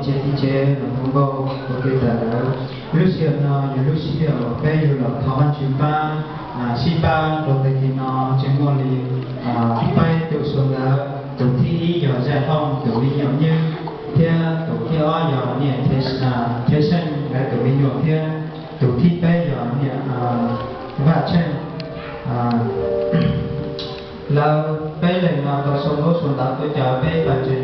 tsev txiv tsev los tus nkauj ua ke tas lawm. Lub sij hawm no yog lub sij hawm uas peb yuav los thov Vajtswv pab, sib pab rau tag kis no tsis muaj li peb tus suav ntawd, tus thib ib yog Zaj Fooj tus me nyuam Nywb, thiab tus thib ob yog niam Thiab Seej lawv tus me nyuam, thiab tus thib peb yog niam Vaj Tsheej. Lawv peb leeg no tau sau ntaub sau ntawv tuaj caw peb pawg ntseeg,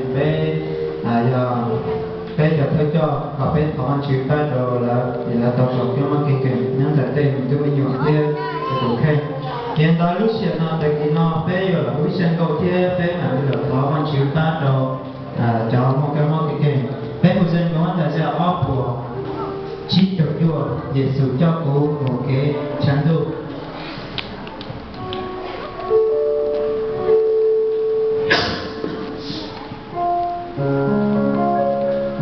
peb yog peb cov thawj coj kom peb thov Vajtswv pab rau lawv vim lawv tau txais kab mob kev kheej nyob ntawm tej me tub me nyuam thiab tus kheej. Ces ntawm lub sij hawm no tag kis no peb yuav los ua ib zaj nkauj thiab peb mam li los thov Vajtswv pab rau cov muaj kab mob kev kheej. Peb mus zaj nkauj ntawm zaj ob puas tsib caug cuaj, Yexus coj kuv mus kev tshav ntuj.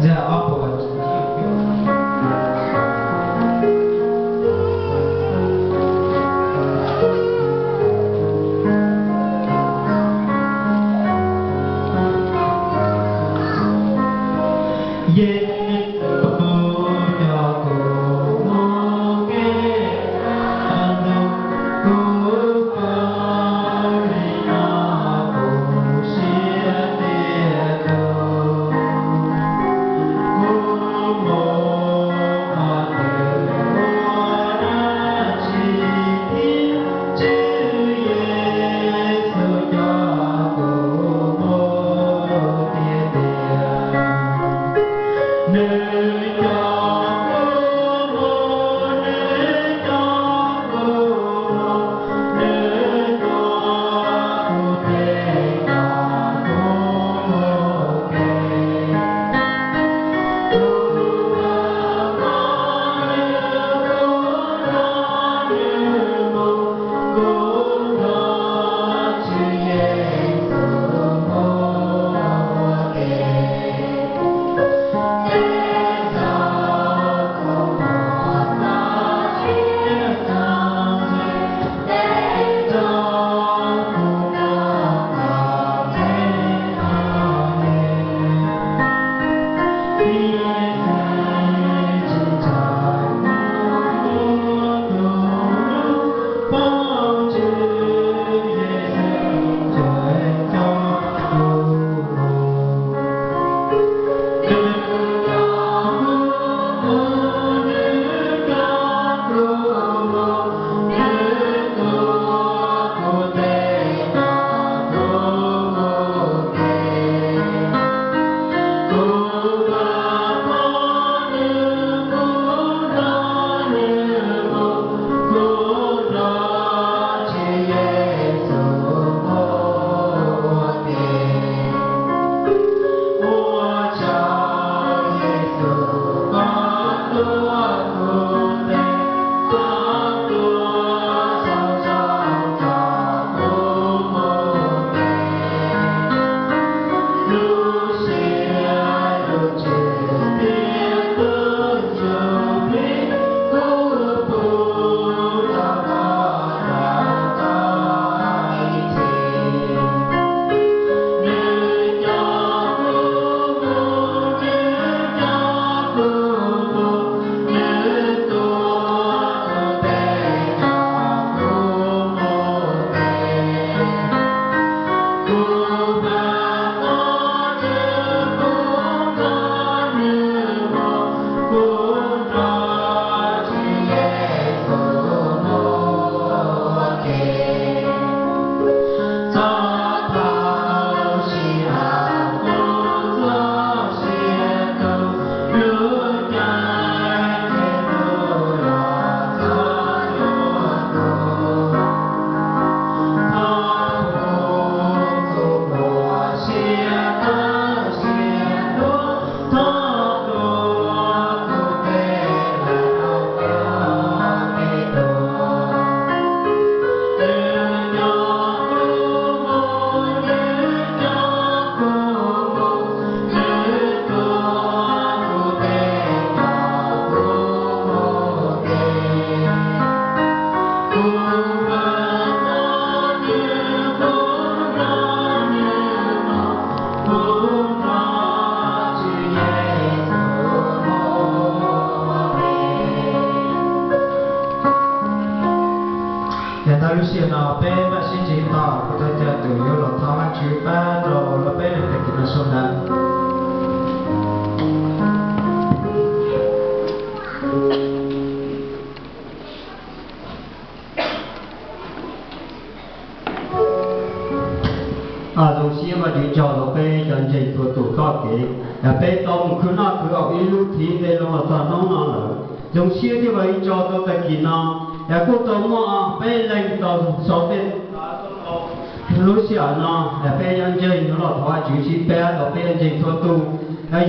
Zaj ob puas tsib caug cuaj. Yexus coj kuv mus kev tshav ntuj. Lub sij hawm no peb npaj siab ntsib tau kuv tau cov tus yuav los thov Vajtswv pab rau peb neeg tag kis no sawv daws. Zoo siab Vajtswv tso rau peb cov ntseeg txhua tus txoj kev, yog peb tau mus khwv noj khwv haus ib lub thiv ntev loo los txog hnub no lawm. Zoo siab thiab ua ib tso rau tag kis no, yog kuj tau muaj peb leeg tau sau tej lub sij hawm no, yog peb cov ntseeg yuav los thov Vajtswv sib pab rau peb ntseeg txhua tus.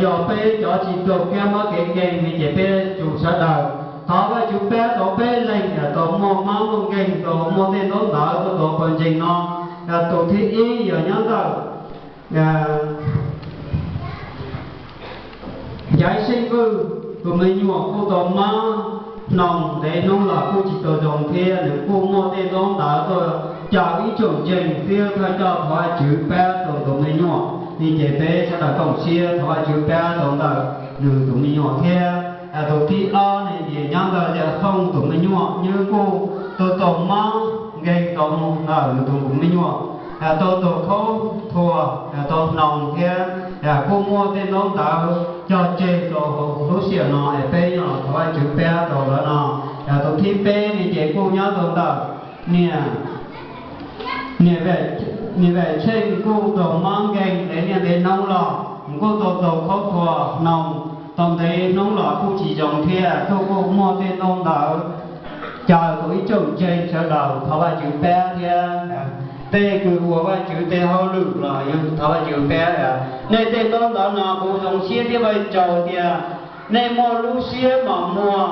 Yog peb cov tsis tau kiab mob kev nkeeg ne ces peb tsum sawv daws thov Vajtswv pab rau peb leeg yog tau muaj mob muaj nkeeg, tau muaj tej ntaub ntawv tuaj rau pawg ntseeg no. Yog tus thib ib yog nyob ntawm Yaiv Xeeb Vwj, tus me nyuam kuj tau mob hnoos ntev hnub los kuj tsis tau zoo thiab nws kuj muaj tej ntaub ntawv tuaj caw ib tsoom ntseeg thiab thawj coj thov Vajtswv pab rau tus me nyuam. Ne ces peb sawv daws koom siab thov Vajtswv pab rau ntawm nws tus me nyuam thiab. Tus thib ob ne ces nyob ntawm Yaj Thooj, tus me nyuam nws kuj tau tau mob nkeeg tau mus ntawm nws tus me nyuam, tau tau khaub thuas, tau hnoos thiab kuj muaj tej ntaub ntawv cog tseg rau hauv lub sij hawm no es peb yuav los thov Vajtswv pab rau lawv no. Tus thib peb ne ces kuj nyob rau ntawm niam, niam Vam Tsheej kuj tau mob nkeeg ntev niaj ntev hnub los kuj tau tau khaub thuas hnoos tau ntev hnub los kuj tsis zoo thiab kuj kuj muaj tej ntaub ntawv caw tau ib tsoom ntseeg sawv daws thov Vajtswv pab thiab. Tej kws ua Vajtswv tej hauj lwm los yuav thov Vajtswv pab. Nej tej ntaub ntawv no kuv zoo siab thiab ua tsaug tias nej muaj lub siab mos muag